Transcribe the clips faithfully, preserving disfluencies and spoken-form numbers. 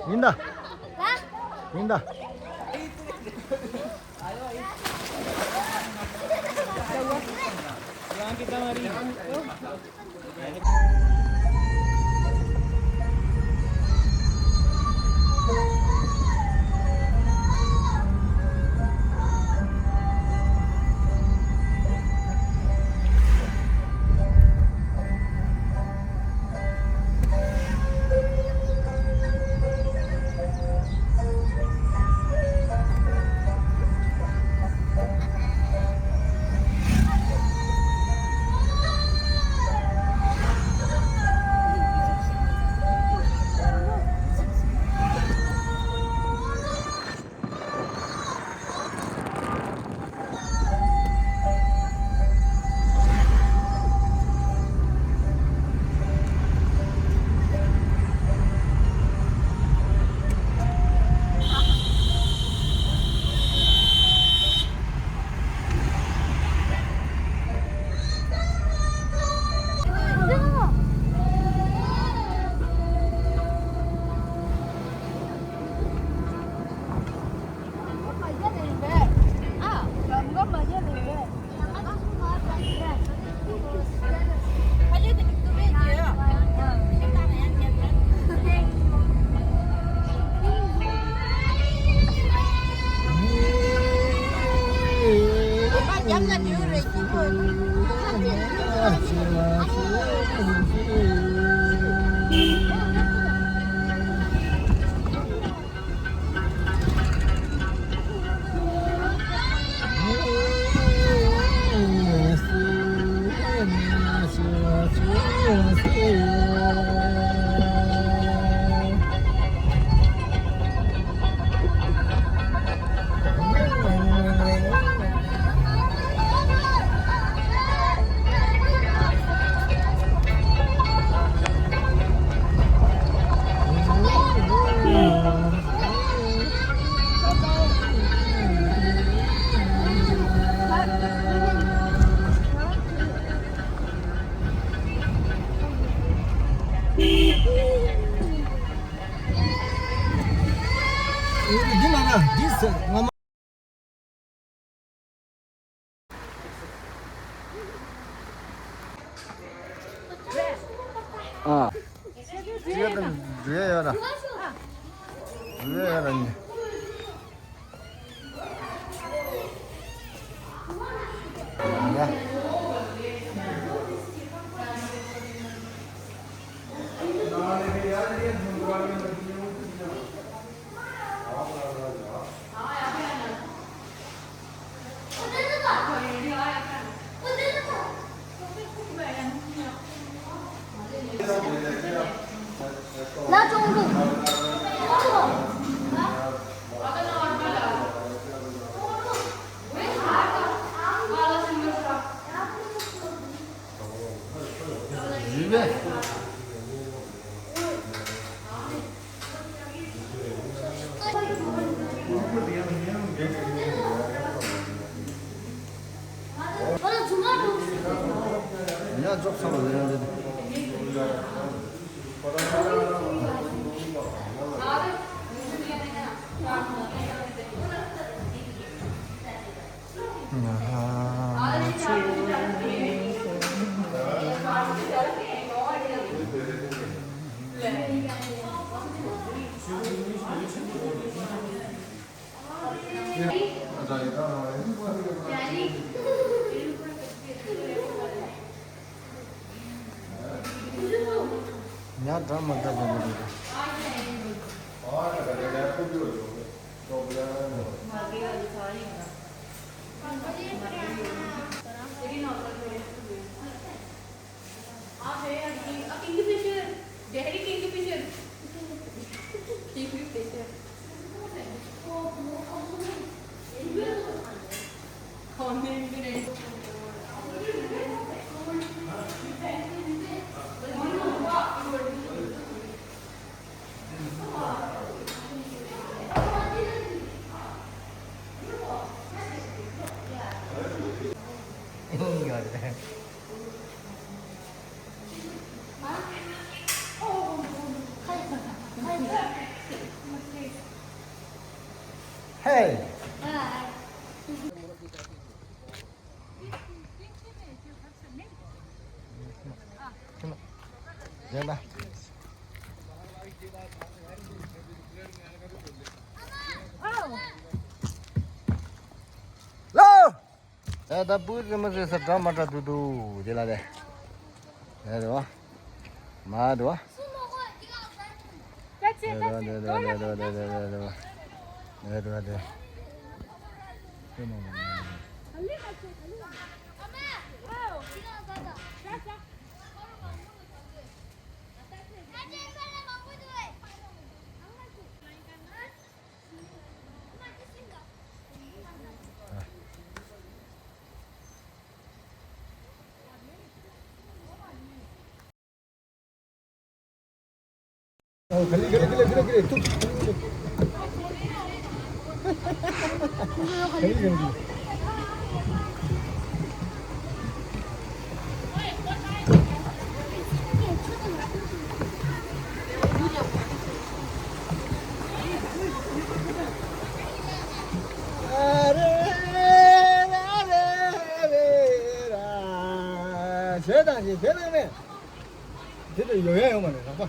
ཡིན་ད། ཡིན་ད། འདི་མ་ན་འདི་ཟེར་ང་མ། ཨ། ཅི་ཡ་དང་འགྲོ་ཡ་ཡོད་ར། འགྲོ་ཡ་ཡོད་ར་ཉེ། ཡ། ཉ་འདྲ་མ་འདྲ་འདྲ་མ་རེད། ལོ། ད་ད་སྤུ་རི་མ་རེད་ས་འདྲ་མ་འདྲ་འདུག་འདུག་དེ་ལ་རེད། རེད་བ། མ་འདུག་བ། རེད་བ་རེད་བ་རེད་བ་རེད་བ་རེད་བ་རེད་བ་རེད་བ་རེད་བ། བྱས་དང་ཞེས་བྱས་དང་མེད། དེ་ལས་ཡོང་ཡ་ཡོང་མ་རེད་རགས་པ།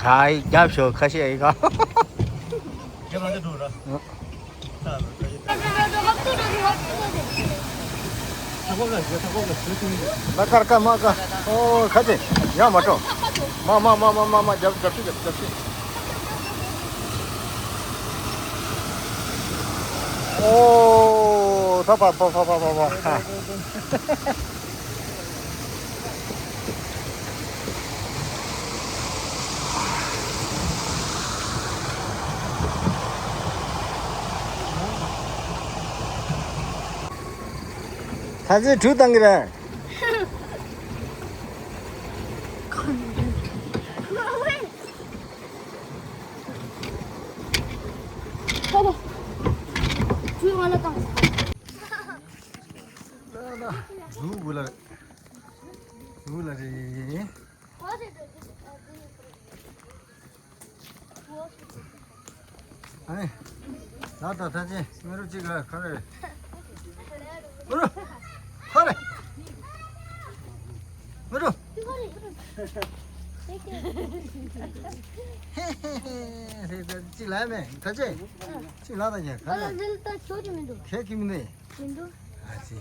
ཁ་རྒྱབ་ཤོག་ཁ་ཤས་ཡིན་ག་ལ་ཀར་ཀ་མ་ཀ་ཨོ་ཁ་ཅིག་ཡང་མ་སྤྲོ། མ་མ་མ་མ་མ་མ་རྒྱབ་རྒྱབ་ཤིག་རྒྱབ་རྒྱབ་ཤིག་ཨོ་ཐ་ཕ་ཕ་ཕ་ཕ་ཕ་ཕ། ད་ཚེ་གྲུ་བཏང་གི་རེད། གྲུ་ང་ལ་བཏང་། ཟུག་གུ་ལ་རེད། ཟུག་ལ་རེད། ཨ་ནི། ལགས་ད་ད་ཅི་མི་རུ་གཅིག་ག་ག་རེ་རེད། མི་རུ། ཧ་རེ། མི་རུ། ཧེ་ཧེ་ཧེ་ཧེ་ཧེ་ད་ཅི་ལ་མེད་ད་ཅི། ཅི་ལ་ད་ཉན་ག་རེ། ཁྱོད་ཀྱི་མི་འདུག་ཁྱེད་ཀྱི་མི་འདུག་མི་འདུག་ཨ་ཅི།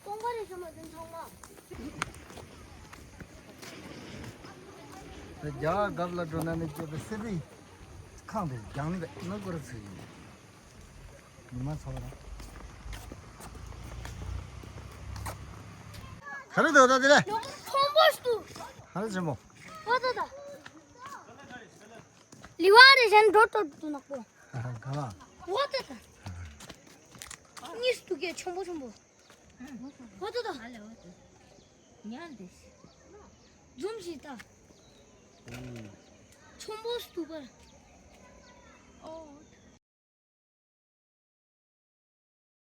ཏོང་ཀ་རེ་ཤ་མ་དེ་ཚང་མ། རྒྱ་གར་ལ་འགྲོ་ན་ནི་སྐྱེས་པའི་སེ་རི་ཁང་དེ་རྒྱང་ནི་ག་ན་གོ་ར་ཚུགས་ཡིན། ཉི་མ་ཚོ་ར། ག་རེ་འདུག་ད་དེ་ལས། ཡོང་ཁོང་པོ་ཞིག་འདུག་ཧ་རེ་ཆེན་པོ། ཨོ་ད་ད། ལི་བ་རེ་གཞན་འགྲོ་ཏོ་འདུག་ནག་པོ། ག་ལ། ཨོ་ད་ད། གཉིས་འདུག་གས་ཆེན་པོ་ཆེན་པོ། ཨོ་ད་ད། ཉལ་འདི། འཛུམ་ཞིག་ལྟ། ཆུང་པོ་སྟུག་པར། ཨོ།